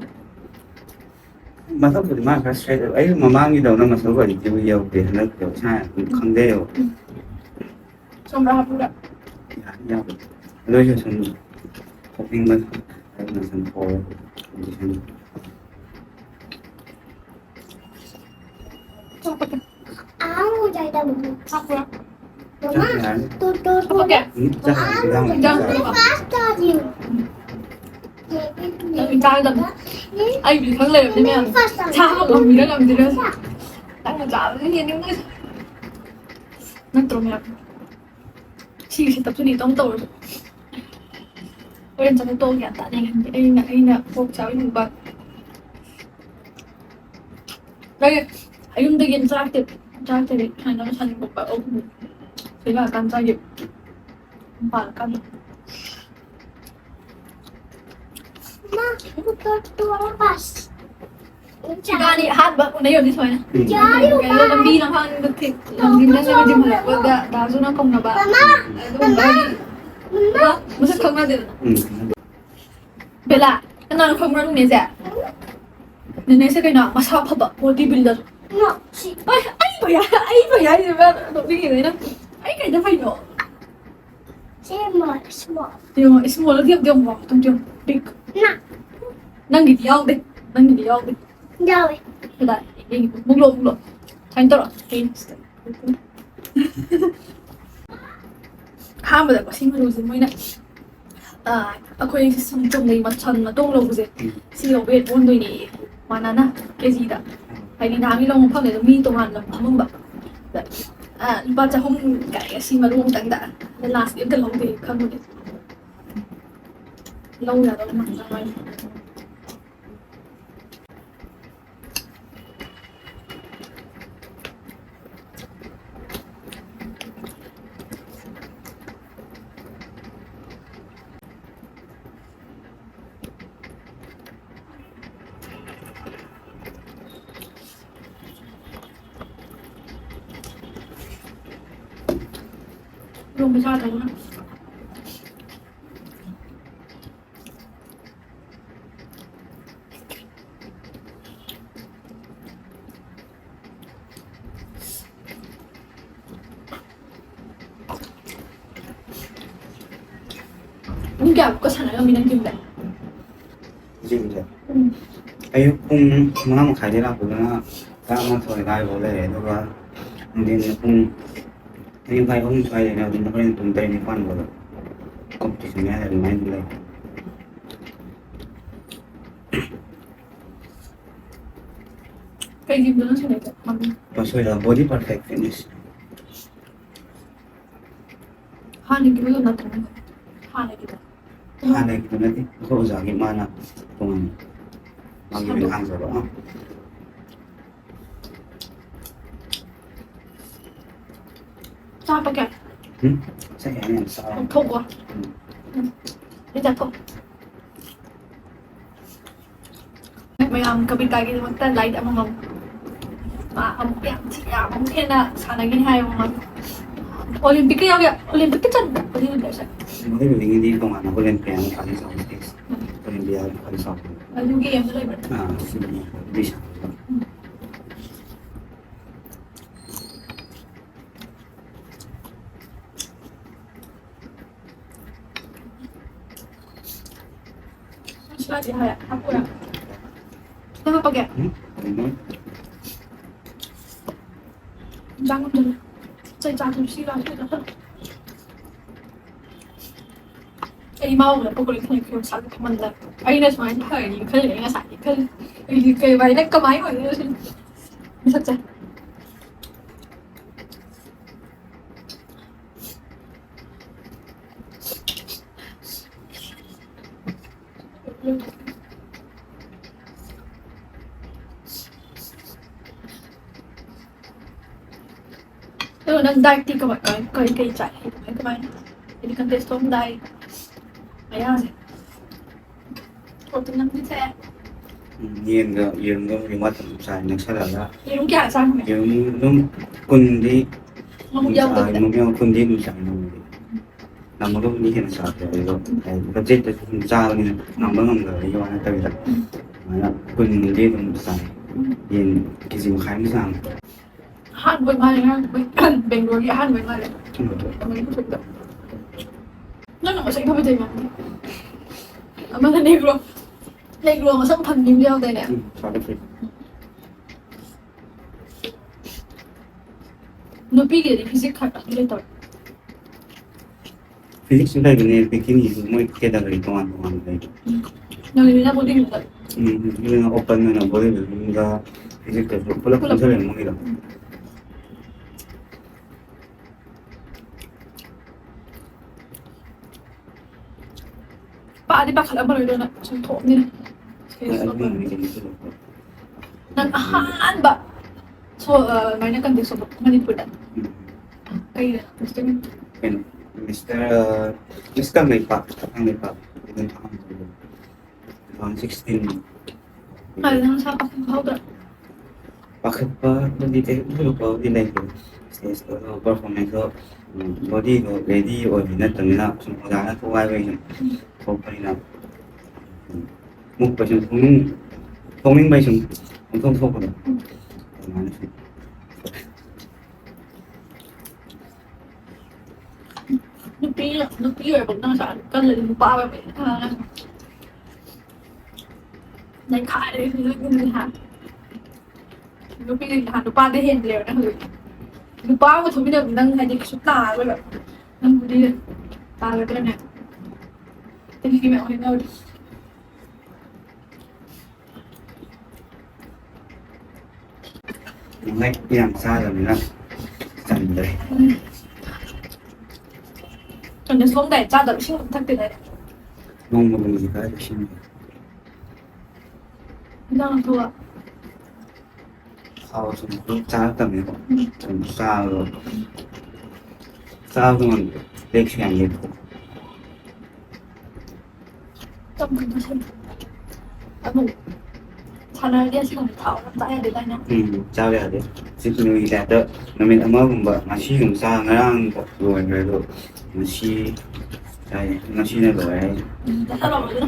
ꯃꯁꯛꯄꯨꯗꯤ ꯃꯥ ꯈꯔ ꯁ꯭ꯇ꯭ꯔꯦꯠ ꯑꯣꯏ꯫ ꯑꯩ ꯃꯃꯥꯡꯒꯤꯗꯧꯅ ꯃꯁꯜ ꯀ꯭ꯋꯥꯂꯤꯇꯤꯕꯨ ꯌꯧꯗꯦ ꯍꯟꯗꯛꯇꯤ, ꯏꯁꯥꯅ ꯑꯗꯨꯝ ꯈꯪꯖꯩꯌꯦꯕ꯫ ꯎꯝ꯫ ꯆꯝꯄ꯭ꯔꯥ ꯍꯥꯞꯄꯨꯔꯥ? ꯌꯥꯅꯤ, ꯌꯥꯕꯨꯗꯤ꯫ ꯑꯗꯨ ꯑꯣꯏꯁꯨ ꯁꯨꯝ ꯊꯣꯛꯅꯤꯡꯕ ꯑꯗꯨꯅ ꯁꯨꯝ ꯊꯣꯛꯑꯦ꯫ ꯍꯧꯖꯤꯛ ꯁꯨꯝ ꯆꯥꯛ ꯄꯛꯀꯦ꯫ ꯍꯥꯞꯄꯨꯔꯥ? ꯆꯥꯛ ꯌꯥꯔꯅꯤ꯫ ꯍꯥꯞꯄꯛꯀꯦ? ꯎꯝ, ꯆꯥꯛ ꯌꯥꯔꯅꯤ, ꯏꯟꯖꯥꯡ ꯏꯟꯖꯥꯡ ꯂꯣꯏꯔꯦ꯫ ꯄꯨꯔꯛꯑꯣ꯫ ꯅꯪ ꯆꯥꯒꯗꯕꯅꯤ꯫ ꯑꯩ ꯕꯤꯜ ꯈꯪ ꯂꯩꯔꯕꯅꯤ ꯃꯌꯥꯝ꯫ ꯆꯥꯕ ꯉꯝꯃꯤꯔ ꯉꯝꯗ꯭ꯔꯤꯔ꯫ ꯅꯪꯅ ꯆꯥꯕꯗꯨꯅ ꯍꯦꯟꯅ ꯉꯝꯃꯣꯏ꯫ ꯅꯠꯇ꯭ꯔꯣ ꯃꯌꯥꯝ? ꯁꯤꯒꯤ ꯁꯦꯠꯇꯞꯁꯤꯅ ꯏꯇꯧ ꯇꯧꯔꯁꯨ꯫ ꯍꯣꯔꯦꯟ ꯆꯠꯊꯣꯛ ꯇꯧ ꯒ꯭ꯌꯥꯟ ꯇꯥꯅꯤ꯫ ꯑꯩꯅ, ꯑꯩꯅ ꯄꯣꯛ ꯆꯥꯕ ꯍꯤꯡꯕ꯫ ꯂꯩ, ꯑꯌꯨꯝꯗꯒꯤ ꯆꯥꯔꯛꯇꯦ, ꯆꯥꯔꯛꯇꯦꯗꯤ ꯁꯨꯃꯥꯏꯅ ꯁꯟ ꯀꯣꯛꯄ ꯑꯍꯨꯝ ꯁꯤ ꯂꯥꯛꯑꯀꯥꯟ ꯆꯥꯒꯤ꯫ ꯄꯥꯜꯂꯀꯥꯟꯗ꯫ ꯏꯕꯥꯅꯤ ꯑꯍꯥꯟꯕ ꯎꯅꯩ ꯌꯧꯗꯤ ꯁꯨꯃꯥꯏꯅ꯫ ꯎꯝ꯫ ꯀꯩꯅꯣ ꯂꯝꯕꯤ ꯂꯝꯍꯥꯡꯗ ꯊꯦꯡ-, ꯂꯝꯖꯤꯡꯗ ꯂꯝꯖꯤꯡ ꯍꯜꯂꯛꯄꯗ ꯗꯥꯁꯨꯅ ꯀꯧꯅꯕ꯫ ꯑꯗꯨꯒꯨꯝꯕ ꯍꯥꯏꯗꯤ ꯃꯁꯛ ꯈꯪꯅꯗꯦꯗꯅ꯫ ꯎꯝ꯫ ꯕꯦꯂꯥ, ꯀꯅꯥꯅꯣ ꯈꯪꯕ꯭ꯔꯥ ꯅꯦꯅꯦꯁꯦ? ꯅꯦꯅꯦꯁꯦ ꯀꯩꯅꯣ? ꯃꯁꯥ ꯐꯕ body builder꯫ ꯑꯩ, ꯑꯩ ꯐꯩ ꯍꯥꯏ-, ꯑꯩ ꯐꯩ ꯍꯥꯏꯁꯤꯕ ꯅꯣꯛꯅꯤꯡꯉꯤꯅꯦ ꯑꯩꯅ꯫ ꯑꯩ ꯀꯩꯗ ꯐꯩꯅꯣ? ꯁꯤ ꯃꯣꯜ, ꯁꯤ ꯃꯣꯜ꯫ ꯌꯦꯡꯉꯣ, ꯏꯁ, ꯃꯣꯜꯗ ꯌꯦꯡꯉꯣ, ꯌꯦꯡꯉꯣ, ꯑꯗꯨꯝ ꯌꯦꯡꯉꯣ꯫ ꯄꯤꯛ꯫ ꯅ꯫ ꯅꯪꯒꯤꯗꯤ ꯌꯥꯎꯗꯦ꯫ ꯅꯪꯒꯤꯗꯤ ꯌꯥꯎꯗꯦ꯫ ꯌꯥꯎꯋꯦ꯫ ꯀꯗꯥꯏ? ꯌꯦꯡꯒꯦ꯫ ꯃꯨꯛꯂꯣ, ꯃꯨꯛꯂꯣ꯫ ꯁꯨꯃꯥꯏꯅ ꯇꯧꯔꯣ꯫ ꯌꯦꯡꯒꯦ ꯁꯤꯗ꯫ ꯑꯍꯥꯟꯕꯗꯀꯣ, ꯁꯤ ꯃꯔꯨꯁꯦ ꯃꯣꯏꯅ ꯑꯥ, ꯑꯩꯈꯣꯏ ꯁꯨꯝ ꯆꯨꯝꯅꯒꯤ ꯃ-, ꯁꯟ ꯃꯇꯣꯡ ꯂꯧꯕꯁꯦ, ꯎꯝ꯫ ꯁꯤꯒ weight ꯑꯣꯟꯗꯣꯏꯅꯦꯌꯦ, ꯃꯥꯟꯅꯅ, ꯀꯦꯖꯤꯗ꯫ ꯍꯥꯏꯗꯤ ꯅꯍꯥꯟꯒꯤ ꯂꯧꯕ ꯃꯐꯝꯗꯨꯗ ꯃꯤ ꯇꯣꯉꯥꯟꯅ ꯐꯝꯃꯝꯕ꯫ ꯑꯗ, ꯑꯥ, ꯂꯨꯄꯥ ꯆꯍꯨꯝ ꯀꯥꯏ, ꯑꯁꯤ ꯃꯔꯨ ꯑꯃꯇꯪꯗ꯫ ꯑꯗ lastꯀꯤ ꯑꯝꯇ ꯂꯧꯗꯦ, ꯈꯪꯕꯨꯗꯤ꯫ ꯂꯧ ꯌꯥꯗꯧ ꯃꯥꯟꯗ꯭ꯔꯥ ꯃꯥꯏꯁꯦ? ꯏꯔꯣꯝꯕ ꯆꯥꯗꯕꯅ꯫ ꯄꯨꯡ ꯀꯌꯥꯃꯨꯛꯀ ꯁꯥꯟꯅ ꯉꯝꯃꯤ ꯅꯪ ꯖꯤꯝꯗ? ꯖꯤꯝꯁꯦ? ꯎꯝ꯫ ꯑꯌꯨꯛ ꯄꯨꯡ ꯃꯉꯥ ꯃꯈꯥꯏꯗꯩ ꯂꯥꯛꯄꯗꯨꯅ ꯇꯔꯥꯃꯥꯊꯣꯏ ꯑꯗꯥꯏꯐꯥꯎ ꯂꯩꯔꯦ, ꯑꯗꯨꯒ ꯅꯨꯡꯊꯤꯟꯗ ꯄꯨꯡ ꯑꯅꯤ ꯃꯈꯥꯏ, ꯑꯍꯨꯝ ꯁ꯭ꯋꯥꯏꯗꯩꯅ ꯑꯗꯨꯝ ꯍꯣꯔꯦꯟ ꯄꯨꯡ ꯇꯔꯦꯠ ꯅꯤꯄꯥꯟ ꯐꯥꯎꯕ competition ꯍꯥꯏꯔ ꯑꯗꯨꯃꯥꯏꯅ ꯂꯩ꯫ ꯀꯩ ꯖꯤꯝꯗꯅꯣ ꯁꯥꯟꯅꯩꯗꯣ? ꯃꯃꯤꯡ? ꯄꯁꯣꯏꯗ Body Perfect Fitness꯫ ꯍꯥꯟꯅꯒꯤꯗꯣ ꯅꯠꯇ꯭ꯔꯣ? ꯍꯥꯟꯅꯒꯤꯗꯣ? ꯍꯥꯟꯅꯒꯤꯗꯣ ꯅꯠꯇꯦ, ꯑꯩꯈꯣꯏ ꯑꯣꯖꯥꯒꯤ ꯃꯥꯅ ꯇꯣꯉꯥꯟꯅ ꯃꯥꯒꯤ ꯑꯣꯏꯅ ꯁꯥꯟꯗꯣꯛ- ꯍꯥꯡꯖꯕ ꯑꯃ꯫ ꯆꯥꯕ ꯀꯌꯥ? ꯎꯝ? ꯆꯥ ꯌꯥꯅꯤ, ꯌꯥꯝ ꯆꯥꯔꯣ꯫ ꯂꯧꯊꯣꯛꯀꯣ꯫ ꯎꯝ꯫ ꯎꯝ꯫ ꯑꯗꯨ ꯆꯥꯊꯣꯛ꯫ ꯃꯌꯥꯝ ꯀꯕꯤꯇꯥꯒꯤꯗꯃꯛꯇ like ꯑꯃꯃꯝ꯫ ꯃꯥ ꯑꯃꯨꯛ ꯌꯥꯝ ꯊꯤ-, ꯌꯥꯝ ꯑꯃꯨꯛ ꯍꯦꯟꯅ ꯁꯥꯟꯅꯒꯤꯅꯤ ꯍꯥꯏꯌꯦ ꯃꯥ꯫ Olympicꯀ ꯌꯥꯎꯒꯦ, Olympicꯀ ꯆꯠ-, Olympic ꯆꯠ-, bodybuildingꯒꯤꯗꯤ ꯇꯣꯉꯥꯟꯅ Olympiaꯅ ꯈ꯭ꯋꯥꯏꯗꯒꯤ ꯆꯥꯎꯕ stage꯫ ꯎꯝ꯫ Olympiaꯅ ꯈ꯭ꯋꯥꯏꯗꯒꯤ ꯆꯥꯎꯕ꯫ ꯑꯗꯨꯒꯤ aimꯗ ꯂꯩꯕ꯭ꯔꯥ? ꯑꯥ, ꯑꯗꯨꯒꯤ aimꯗ ꯂꯩꯕ꯭ꯔꯥ? ꯎꯝ꯫ ꯁꯤꯂꯥꯗꯤ ꯍꯥꯏ ꯍꯥꯞꯄꯣꯔꯥ? ꯅꯪ ꯍꯥꯞꯄꯒꯦ? ꯎꯝ, ꯎꯝ꯫ ꯏꯟꯖꯥꯡ ꯉꯝꯗ꯭ꯔꯦ꯫ ꯆꯩ ꯆꯥꯗ꯭ꯔꯤꯕ ꯁꯤ ꯂꯥꯛꯇꯣꯏꯗ꯫ ꯑꯩ ꯃꯥ ꯎꯅ ꯄꯀꯣꯔꯤ ꯊꯣꯡꯉꯦ ꯈꯨꯌꯧ ꯁꯥꯒꯦ ꯊꯝꯃꯟꯗꯅ꯫ ꯑꯩꯅ ꯁꯨꯃꯥꯏꯅ ꯐꯔꯅꯤ ꯈꯜꯂꯤꯅꯦ ꯉꯁꯥꯏꯗꯤ ꯈꯜꯂꯤ꯫ ꯑꯩꯗꯤ ꯀꯩ ꯚꯥꯏ ꯅꯪ ꯀꯃꯥꯏꯅ ꯑꯣꯏꯗꯣꯏꯅꯣ ꯁꯤꯅꯤ꯫ ꯃꯁꯛꯁꯦ꯫ ꯑꯗꯣ ꯅꯪ dietꯇꯤ ꯀꯃꯥꯏ, ꯀꯃꯥꯏ, ꯀꯔꯤ, ꯀꯔꯤ ꯆꯥꯏ? ꯀꯃꯥꯏ, ꯀꯃꯥꯏꯅ? ꯍꯥꯏꯗꯤ contest ꯊꯣꯛꯑꯝꯗꯥꯏ ꯃꯌꯥꯁꯦ꯫ ꯄ꯭ꯔꯣꯇꯤꯟ ꯑꯃꯗꯤ ꯊꯛꯑꯦ꯫ ꯎꯝ, ꯌꯦꯟꯒ, ꯌꯦꯔꯨꯝꯒ ꯃꯔꯤ ꯃꯉꯥ ꯇꯔꯨꯛ ꯆꯥꯏ, ꯅꯛꯁꯜꯂꯛꯑꯒ꯫ ꯌꯦꯔꯨꯝ ꯀꯌꯥ ꯆꯥꯔꯝꯃꯦ? ꯌꯦꯔꯨꯝ ꯑꯗꯨꯝ ꯀꯨꯟꯗꯤ ꯃꯕꯨꯛ ꯑꯗꯨꯝ ꯆꯥꯏ, ꯌꯥꯎꯗꯕꯤꯗ? ꯃꯕꯨꯛ ꯌꯥꯎ-, ꯀꯨꯟꯗꯤ ꯑꯗꯨꯝ ꯆꯥꯏ ꯅꯣꯡꯃꯒꯤ꯫ ꯉꯝꯃꯒꯕꯨꯗꯤ ꯍꯦꯟꯅ ꯆꯥꯕ ꯌꯥꯎꯋꯦ ꯑꯗꯣ, ꯍꯥꯏꯗꯤ ꯕꯖꯦꯠꯇꯁꯨ ꯁꯨꯝ ꯆꯥꯕꯅꯤꯅ ꯉꯝꯕ ꯉꯝꯗꯕꯒꯤ ꯋꯥ ꯅꯠꯇꯕꯤꯗ, ꯎꯝ꯫ ꯑꯗꯨꯃꯥꯏꯅ ꯀꯨꯟꯃꯨꯛꯇꯤ ꯑꯗꯨꯝ ꯆꯥꯏ꯫ ꯎꯝ꯫ ꯌꯦꯟ ꯀꯦꯖꯤ ꯃꯈꯥꯏꯃꯨꯛ ꯆꯥꯡ꯫ ꯑꯍꯥꯟꯕ ꯑꯣꯏ ꯃꯥꯜꯂꯦ, ꯉꯔꯥꯡ ꯑꯩꯈꯣꯏ ꯕꯦꯡꯒ꯭ꯂꯣꯔꯒꯤ ꯑꯍꯥꯟꯕ ꯑꯣꯏ ꯃꯥꯜꯂꯦ꯫ ꯎꯝ꯫ ꯃꯅꯤꯄꯨꯔꯗ꯫ ꯅꯪꯅ ꯃꯁꯛ ꯏꯐ ꯐꯖꯩ ꯃꯥꯜꯂꯦ꯫ ꯑꯃꯅ ꯅꯦꯒ꯭ꯔꯣ, ꯅꯦꯒ꯭ꯔꯣ ꯃꯁꯛ ꯐꯖꯕꯤ ꯑꯃ ꯌꯥꯎꯗꯥꯏꯅꯦ? ꯎꯝ, ꯐꯖꯩ꯫ ꯅꯨꯄꯤꯒꯤꯗꯤ ꯐꯤꯖꯤꯛ ꯈꯛꯇꯪ ꯂꯩꯇꯕ꯫ ꯐꯤꯖꯤꯛꯁꯁꯨ ꯂꯩꯕꯅꯦ, ꯕꯤꯀꯤꯅꯤꯁꯨ ꯃꯣꯏ category ꯇꯣꯉꯥꯟ ꯇꯣꯉꯥꯟꯅ ꯂꯩꯕꯅꯦ꯫ ꯅꯪꯒꯤꯗꯨꯅ bodybuilder? ꯎꯝ, ꯑꯗꯨꯅ open ꯑꯣꯏꯅ bodybuildingꯒ physicsꯀꯁꯨ ꯄꯨꯂꯞ ꯄꯨꯂꯞ꯫ ꯄꯨꯟꯁꯤꯜꯂꯦ ꯃꯣꯏꯒꯤꯗꯣ꯫ ꯄꯥꯗꯤ ꯄꯥꯈꯠꯂꯝꯃꯔꯣꯏꯗ ꯅꯪ ꯁꯨꯝ ꯊꯣꯛꯑꯕꯅꯤꯅ꯫ ꯍꯣꯏ, ꯑꯗꯨꯅ ꯅꯪ ꯑꯍꯥꯟꯕ ꯁꯣ-, ꯑ, ꯑꯗꯨꯃꯥꯏꯅ contest ꯇꯧꯕ ꯃꯅꯤꯄꯨꯔꯗ? ꯎꯝ꯫ ꯀꯩꯗ? Mister ꯀꯩꯅꯣ, Mister, ꯑ, Miss ꯀꯪꯂꯩꯄꯥꯛ, ꯀꯪꯂꯩꯄꯥꯛ꯫ ꯑꯗꯨꯅ ꯑꯍꯥꯟꯕ ꯑꯣꯏꯗꯣꯏꯅꯦ꯫ Two thousand sixteen꯫ ꯑꯗꯨ ꯅꯪ ꯅꯁꯥ ꯄꯥꯈꯠꯄ ꯐꯥꯎꯗ꯭ꯔꯣ? ꯄꯥꯈꯠꯄꯗꯤ ꯀꯩꯝ ꯊꯣꯏꯗꯣꯛꯄꯕꯨꯗꯤ ꯂꯩꯇꯦ꯫ Stageꯇ performanceꯇꯣ, ꯎꯝ, bodyꯗꯣ ready ꯑꯣꯏꯕ ꯅꯠꯇꯕꯅꯤꯅ ꯁꯨꯝ ꯑꯣꯖꯥꯅ ꯊꯣꯛꯑꯣ ꯍꯥꯏꯕꯒꯤ ꯁꯨꯝ ꯎꯝ꯫ ꯊꯣꯛꯄꯅꯤꯅ, ꯎꯝ, ꯃꯨꯛꯄ ꯁꯨꯝ ꯊꯣꯛꯅꯤꯡ-, ꯊꯣꯛꯅꯤꯡꯕꯩ ꯁꯨꯝ ꯄꯪꯊꯣꯛ ꯊꯣꯛꯄꯗꯣ꯫ ꯎꯝ꯫ ꯑꯗꯨꯃꯥꯏꯅ ꯁꯨꯝ꯫ ꯅꯨꯄꯤ, ꯅꯨꯄꯤ ꯑꯣꯏꯔꯕ ꯅꯪ ꯑꯁꯨꯛ ꯀꯜꯂꯗꯤ ꯅꯨꯄꯥ ꯑꯣꯏꯔꯕ ꯑꯩ ꯈꯪꯉꯦ꯫ ꯅꯩꯈꯥꯏꯔꯦ ꯅꯨꯄꯤꯗꯤ ꯅꯍꯥꯟ꯫ ꯅꯨꯄꯤꯗꯤ ꯅꯍꯥꯟ ꯅꯨꯄꯥꯗ ꯍꯦꯟꯗ꯭ꯔꯦꯕ ꯅꯪ ꯍꯧꯖꯤꯛ꯫ ꯅꯨꯄꯥ ꯑꯃ ꯊꯣꯛꯃꯤꯟꯅꯕ ꯅꯪ ꯍꯥꯏꯗꯤ ꯀꯩꯁꯨ ꯇꯥꯔꯔꯣꯏꯕ꯫ ꯅꯪꯕꯨꯗꯤ ꯇꯥꯔꯗ꯭ꯔꯅꯦ? ꯑꯩꯗꯤ ꯃꯌꯥꯝ ꯍꯥꯏꯅꯕꯅꯦ꯫ ꯉꯥꯏ ꯌꯥꯝ ꯆꯥꯗꯕꯅꯤꯅ ꯆꯟꯗ꯭ꯔꯦ꯫ ꯎꯝ꯫ ꯀꯩꯅꯣ, ꯁꯣꯝꯗꯥꯏ ꯆꯥꯗꯕ ꯏꯁꯤꯡ ꯑꯗꯨꯝ ꯊꯛꯇꯦꯗꯥꯏꯅꯦ? ꯅꯣꯡꯃ ꯅꯣꯡꯃꯒꯤ ꯈꯔ ꯏꯁꯤꯡ꯫ ꯏꯟꯖꯥꯡ ꯑꯊꯨꯕ꯫ ꯊꯥꯎ ꯁꯨꯝ ꯑꯗꯨꯝ ꯆꯥꯔꯛꯇꯕꯅꯤꯀꯣ꯫ ꯎꯝ꯫ ꯁꯨꯝ ꯆꯥꯕꯗꯣ, ꯆꯥꯕꯗꯣ ꯉꯝꯗꯦ꯫ ꯕ꯭ꯔꯦꯛꯁꯨ ꯌꯥꯝ ꯂꯦꯞꯄ꯫ ꯇꯞꯅ ꯇꯞꯅ ꯁꯦꯝꯃꯣ꯫ ꯑꯗꯨ ꯁꯥꯟꯅꯔꯗꯤ ꯑꯁꯤꯒꯨꯝꯕ ꯊꯥꯎ ꯌꯥꯝ ꯆꯥ ꯌꯥꯗꯦꯗꯥꯏꯅꯦ? ꯎꯝ, ꯆꯥꯕ ꯌꯥꯗꯦ꯫ ꯆꯤꯛꯀꯟꯒꯤ ꯇꯥꯏꯞꯇ ꯅꯨꯃꯤꯠ ꯑꯃꯒꯨꯝꯕ, ꯉꯁꯤꯒꯨꯝꯕ ꯆꯥ, ꯉꯔꯥꯡ ꯂꯣꯏꯈ꯭ꯔꯦ ꯑꯗꯣ, ꯉꯁꯤ ꯆꯥꯏ, ꯉꯁꯤꯅ ꯂꯣꯏꯔꯦ꯫ ꯎꯝ, ꯆꯥꯁꯜꯂꯣ ꯑꯗꯨꯅ꯫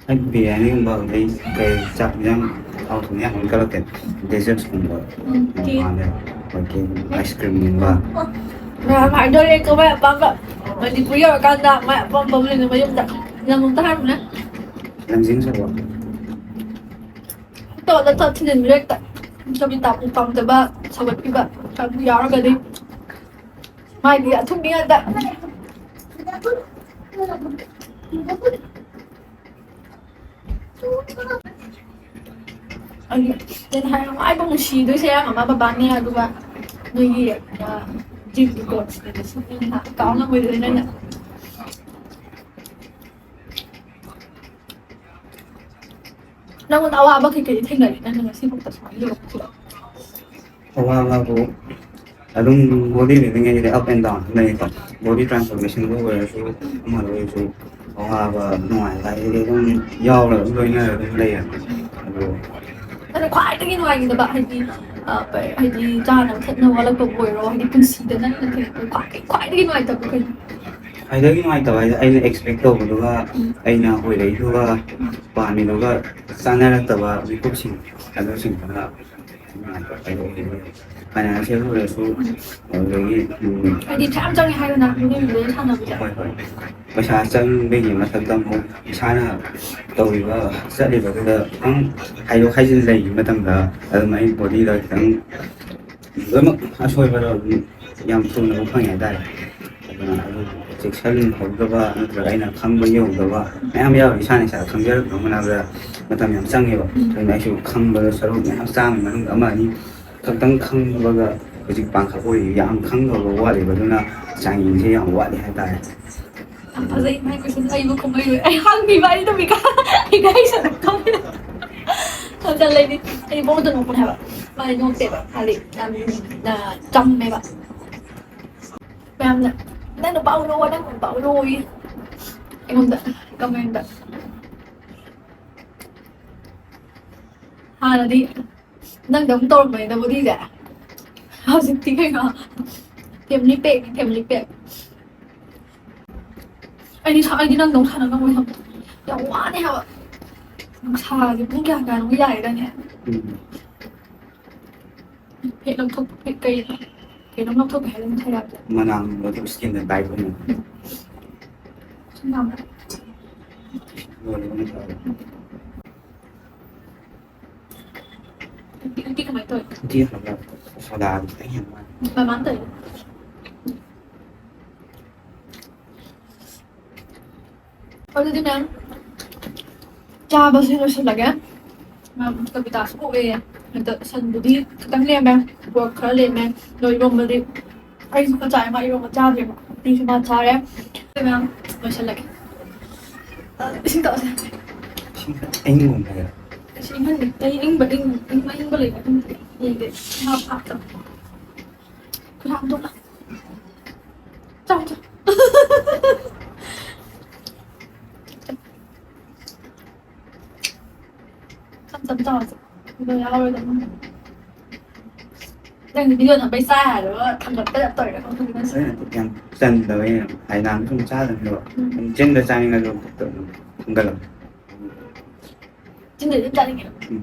ꯑꯩ ꯕꯤꯔꯌꯥꯅꯤꯒꯨꯝꯕ, ꯑꯗꯩ ꯀꯩ ꯆꯥꯛ ꯏꯟꯖꯥꯡ ꯊꯥꯎ ꯊꯨꯝ ꯌꯥꯝ ꯀꯟ ꯀꯠꯂꯛꯇꯦ꯫ ꯗꯦꯖꯔꯠꯁꯀꯨꯝꯕ ꯎꯝ, ꯌꯥꯝ ꯀꯦꯛ꯫ ꯄꯥꯝꯃꯦ꯫ ꯑꯩꯈꯣꯏ ꯀꯦꯛ, ꯑꯥꯏꯁ ꯀ꯭ꯔꯤꯝꯒꯨꯝꯕ꯫ ꯃꯌꯥꯝ ꯍꯥꯏꯗꯣꯔꯦ, ꯀꯃꯥꯏ ꯑꯄꯥꯝꯕ ꯃꯅꯤꯄꯨꯔ ꯌꯧꯔꯀꯥꯟꯗ ꯃꯥꯏ ꯑꯄꯥꯝꯕ ꯑꯃ ꯂꯩꯅ ꯃꯌꯨꯝꯗ ꯂꯝ ꯑꯝꯇ ꯍꯥꯏꯔꯝꯃꯨꯅꯦ꯫ ꯂꯝꯖꯤꯡ ꯁꯧꯒ꯭ꯔꯤ꯫ ꯇꯧꯔꯒ ꯊꯣꯠ ꯊꯤꯟꯖꯤꯟꯕꯤꯔꯣ ꯍꯦꯛꯇ꯫ ꯀꯕꯤꯇꯥꯕꯨ ꯄꯥꯝꯖꯕ, ꯁꯧꯒꯠꯄꯤꯕ ꯀꯥꯡꯕꯨ ꯌꯥꯎꯔꯒꯗꯤ ꯃꯥꯏꯗꯤ ꯑꯊꯨꯝꯕꯤ ꯉꯥꯛꯇ꯫ ꯑꯩ ꯀꯩꯅꯣ ꯍꯥꯏ, ꯈ꯭ꯋꯥꯏꯗꯩ ꯅꯨꯡꯁꯤꯗꯣꯏꯁꯦ ꯑꯌꯥꯝꯕ ꯃꯃꯥ ꯕꯕꯥꯅꯦ, ꯑꯗꯨꯒ ꯅꯣꯏꯒꯤ, ꯑ, ꯖꯤꯝꯒꯤ ꯀꯣꯆꯅꯦ, ꯀꯥꯎ ꯉꯝꯃꯣꯏꯗꯣꯏꯅꯦ ꯅꯪꯅ꯫ ꯅꯪꯉꯣꯟꯗ ꯑꯋꯥꯕ ꯀꯩꯀꯩꯗꯤ ꯊꯦꯡꯅꯔꯤ ꯅꯪꯅ ꯉꯁꯤꯐꯥꯎꯗ ꯁꯨꯃꯥꯏꯅ ꯌꯧꯔꯛꯄꯁꯤꯗ? ꯑꯋꯥꯕꯕꯨ ꯑꯗꯨꯝ body building ꯍꯥꯏꯁꯤꯗꯤ up and down ꯂꯩꯀꯣ꯫ Body transformationꯕꯨ ꯑꯣꯏꯔꯁꯨ, ꯑꯃꯗ ꯑꯣꯏꯔꯁꯨ, ꯑꯋꯥꯕ ꯅꯨꯡꯉꯥꯏꯕ ꯍꯥꯏꯁꯤꯗꯤ ꯑꯗꯨꯝ ꯌꯥꯎꯔꯒ ꯑꯗꯨꯝ ꯂꯣꯏꯅꯔꯒ ꯑꯗꯨꯝ ꯂꯩꯌꯦ꯫ ꯑꯗꯣ ꯑꯗꯣ ꯈ꯭ꯋꯥꯏꯗꯒꯤ ꯅꯨꯡꯉꯥꯏꯈꯤꯗꯕ ꯍꯥꯏꯗꯤ, ꯑ, ꯀꯩ-, ꯍꯥꯏꯗꯤ ꯆꯥꯅꯕ ꯊꯛꯅꯕ ꯋꯥꯠꯂꯛꯄꯕꯨ ꯑꯣꯏꯔꯣ, ꯍꯥꯏꯗꯤ ꯄꯨꯟꯁꯤꯗ ꯅꯪꯅ ꯊꯦꯡꯅꯕ ꯈ꯭ꯋꯥꯏꯗꯒꯤ, ꯈ꯭ꯋꯥꯏꯗꯒꯤ ꯅꯨꯡꯉꯥꯏꯇꯕ ꯀꯩꯅꯣ? ꯈ꯭ꯋꯥꯏꯗꯒꯤ ꯅꯨꯡꯉꯥꯏꯇꯕ ꯍꯥꯏꯗꯤ ꯑꯩꯅ expect ꯇꯧꯕꯗꯨꯒ ꯎꯝ꯫ ꯑꯩꯅ ꯑꯣꯏꯔꯛꯏꯗꯨꯒ ꯄꯥꯝꯃꯤꯗꯨꯒ ꯆꯥꯟꯅꯔꯛꯇꯕ ꯃꯤꯀꯨꯞꯁꯤꯡ ꯑꯗꯨꯁꯤꯡꯗꯨꯅ ꯅꯨꯡꯉꯥꯏꯇꯕ ꯍꯥꯏꯗꯣ ꯑꯣꯏꯗꯣꯏꯅꯦ꯫ ꯐꯥꯏꯅꯥꯟꯁꯤꯌꯦꯜ ꯑꯣꯏꯔꯁꯨ, ꯑꯗꯨꯗꯒꯤ, ꯎꯝ, ꯍꯥꯏꯗꯤ ꯄꯩꯁꯥ ꯌꯥꯝ ꯆꯪꯉꯦ ꯍꯥꯏꯗꯅ, ꯃꯤꯑꯣꯏꯕꯗ ꯁꯥꯟꯅꯕꯁꯦ꯫ ꯍꯣꯏ, ꯍꯣꯏ꯫ ꯄꯩꯁꯥ ꯆꯪꯕꯒꯤ ꯃꯊꯛꯇ ꯑꯃꯨꯛ ꯏꯁꯥꯅ ꯇꯧꯔꯤꯕ, ꯆꯠꯂꯤꯕꯗꯨꯗ ꯈꯤꯇꯪ ꯍꯥꯏꯗꯣꯛ ꯍꯥꯏꯖꯤꯟ ꯂꯩꯈꯤꯕ ꯃꯇꯝꯗ ꯑꯗꯨꯝ ꯑꯩ ꯕꯣꯗꯤꯗ ꯈꯤꯇꯪ ꯂꯣꯏꯅꯃꯛ ꯑꯁꯣꯏꯕꯗꯣ ꯑꯗꯨꯝ ꯌꯥꯝ ꯊꯨꯅ ꯎꯕ ꯐꯪꯉꯦ ꯍꯥꯏꯇꯥꯔꯦ꯫ ꯑꯗꯨꯅ ꯑꯗꯨ ꯆꯦꯛꯁꯤꯟꯍꯧꯗꯕ ꯅꯠꯇ꯭ꯔꯒ ꯑꯩꯅ ꯈꯪꯕ ꯌꯧꯗꯕ ꯃꯌꯥꯝ ꯌꯥꯎꯔꯤ꯫ ꯏꯁꯥꯅ ꯏꯁꯥ ꯈꯪꯖꯔꯛꯅꯕ ꯍꯣꯠꯅꯕꯗ ꯃꯇꯝ ꯌꯥꯝ ꯆꯪꯉꯦꯕ꯫ ꯑꯗꯨꯅ ꯑꯩꯁꯨ ꯈꯪꯕꯗꯣ ꯁꯔꯨꯛ ꯃꯌꯥꯝ ꯆꯥꯝꯃꯒꯤ ꯃꯅꯨꯡꯗ ꯑꯃ ꯑꯅꯤ ꯈꯛꯇꯪ ꯈꯪꯕꯒ ꯍꯧꯖꯤꯛ ꯄꯥꯡꯈꯛ ꯑꯣꯏꯔꯤ꯫ ꯌꯥꯝ ꯈꯪꯗꯕ ꯋꯥꯠꯂꯤꯕ, ꯑꯗꯨꯅ ꯆꯥꯡꯌꯦꯡꯁꯦ ꯌꯥꯝ ꯋꯥꯠꯂꯤ ꯍꯥꯏꯇꯥꯔꯦ꯫ ꯌꯥꯝ ꯐꯖꯩ ꯃꯥꯏ ꯀꯣꯏꯁꯟ ꯑꯩꯕꯨ ꯈꯨꯝꯕꯩ ꯑꯩ ꯍꯪꯉꯤꯕ ꯑꯩ ꯑꯗꯨꯝ ꯏꯀꯥꯏ ꯏꯀꯥꯏ ꯁꯔꯛꯇꯧꯔꯦ꯫ ꯈꯪꯗ ꯂꯩꯅꯤ꯫ ꯑꯩ ꯃꯉꯣꯟꯗ ꯅꯣꯛꯄꯅꯦ ꯍꯥꯏꯕ꯫ ꯃꯥꯗꯤ ꯅꯣꯛꯇꯦꯕ꯫ ꯃꯥꯗꯤ ꯌꯥꯝ, ꯑ, ꯆꯝꯃꯦꯕ꯫ ꯃꯌꯥꯝꯅ "ꯅꯪ ꯅꯨꯄꯥ ꯎꯅꯧ, ꯅꯪ ꯅꯨꯄꯥ ꯎꯅꯧ" ꯑꯌꯦ꯫ ꯑꯩꯉꯣꯟꯗ ꯀꯃꯦꯟꯗ꯫ ꯍꯥꯟꯅꯗꯤ ꯅꯪꯗ ꯑꯃꯨꯛ ꯇꯧꯔꯝꯕꯅꯤꯗ ꯕꯨꯙꯤꯁꯦ꯫ ꯍꯧꯖꯤꯛꯇꯤ ꯀꯩꯅꯣ, ꯐꯦꯃꯤꯂꯤ ꯄꯦꯛꯅꯤ, ꯐꯦꯃꯤꯂꯤ ꯄꯦꯛ꯫ ꯑꯩꯗꯤ ꯁꯥ-, ꯑꯩꯗꯤ ꯅꯪꯗꯧ ꯁꯥꯟꯅ ꯉꯝꯃꯣꯏ ꯍꯥꯏꯕ꯫ ꯌꯥꯝ ꯋꯥꯅꯤ ꯍꯥꯏꯕ꯫ ꯅꯨꯡꯁꯥꯁꯦ ꯄꯨꯡ ꯀꯌꯥ ꯀꯌꯥꯅꯣ ꯌꯥꯏꯔꯅꯦ? ꯎꯝ꯫ ꯐꯦꯠ ꯂꯧꯊꯣꯛꯄ, ꯐꯦꯠ ꯀꯩ-, ꯀꯩꯅꯣꯝ ꯂꯧꯊꯣꯛꯀꯦ ꯍꯥꯏꯔꯗꯤ ꯃꯊꯥ ꯌꯥꯗ꯭ꯔꯦ꯫ ꯃꯅꯥ ꯂꯧꯊꯣꯛ skin ꯗ ꯗꯥꯏꯠ ꯑꯣꯏꯅ꯫ ꯁꯨꯝ ꯌꯥꯝꯅ꯫ ꯂꯣꯏꯔꯦ, ꯑꯃꯨꯛ ꯇꯧꯔꯦ꯫ ꯎꯇꯤ, ꯎꯇꯤ ꯀꯃꯥꯏ ꯇꯧꯋꯤ? ꯎꯇꯤ ꯍꯥꯞꯄ ꯁꯣꯗꯥꯗꯤ ꯈꯤꯇꯪ ꯍꯦꯟꯕ ꯃꯥꯜꯂꯦ꯫ ꯃꯃꯥꯅ ꯇꯧꯋꯤ꯫ ꯑꯗꯨꯗꯤ ꯃꯌꯥꯝ ꯆꯥꯕꯁꯤ ꯂꯣꯏꯁꯤꯜꯂꯒꯦ꯫ ꯃꯌꯥꯝ ꯀꯕꯤꯇꯥꯁꯨ ꯄꯣꯛꯑꯦ꯫ ꯑꯗ ꯁꯟꯕꯨꯗꯤ ꯈꯤꯇꯪ ꯂꯦꯝꯃꯦ, ꯄꯣꯔꯛ ꯈꯔ ꯂꯦꯝꯃꯦ꯫ ꯑꯗꯣ ꯏꯔꯣꯝꯕꯗꯤ ꯑꯩꯁꯨ ꯈꯔ ꯆꯥꯔꯦ, ꯃꯥ ꯏꯔꯣꯝꯕ ꯆꯥꯗ꯭ꯔꯦꯕ꯫ ꯎꯇꯤꯁꯨ ꯃꯥ ꯆꯥꯔꯦ꯫ ꯑꯗꯨ ꯃꯌꯥꯝ ꯂꯣꯏꯁꯤꯜꯂꯒꯦ꯫ ꯑ, ꯏꯁꯤꯡ ꯊꯛꯑꯁꯦ꯫ ꯏꯁꯤꯡ ꯊꯛ-, ꯑꯩ ꯉꯝꯃꯦ꯫ ꯑꯁ, ꯏꯪꯍꯟꯅꯤ꯫ ꯑꯩ ꯏꯪꯕ, ꯏꯪ-, ꯏꯪꯕ, ꯏꯪꯕ ꯂꯩꯕ ꯑꯗꯨꯝ ꯌꯦꯡꯒꯦ꯫ ꯉꯥ ꯐꯥꯠꯇꯕ꯫ ꯈꯨꯠ ꯍꯥꯝꯗꯣꯛꯑꯣ꯫ ꯆꯥꯎ, ꯆꯥꯎ꯫ ꯇꯞ ꯇꯞ ꯆꯥꯎ, ꯆꯥꯎ꯫ ꯑꯗꯣ ꯌꯥꯎꯔꯣꯏꯗꯕ꯫ ꯅꯪ ꯚꯤꯗꯤꯑꯣ ꯅꯝꯕꯩ ꯆꯥ ꯌꯥꯗꯕ ꯊꯥꯡꯒꯠꯄ ꯌꯥꯝ ꯇꯧꯔꯦ, ꯈꯪꯗꯦ ꯉꯁꯤ꯫ ꯑꯩꯅ ꯌꯥꯝ ꯆꯟꯗꯕ, ꯑꯩꯅ ꯍꯥꯏꯅ ꯁꯨꯝ ꯆꯥꯗꯕꯅꯦꯕ꯫ ꯎꯝ꯫ ꯆꯤꯟꯗ ꯆꯥꯅꯤꯡꯉꯁꯨ ꯈꯨꯠꯇ ꯑꯗꯨꯝ ꯊꯥꯡꯒꯠꯂꯛꯄ꯫ ꯆꯤꯟꯗꯗꯤ ꯑꯗꯨꯝ ꯆꯥꯅꯤꯡꯉꯦ꯫ ꯎꯝ꯫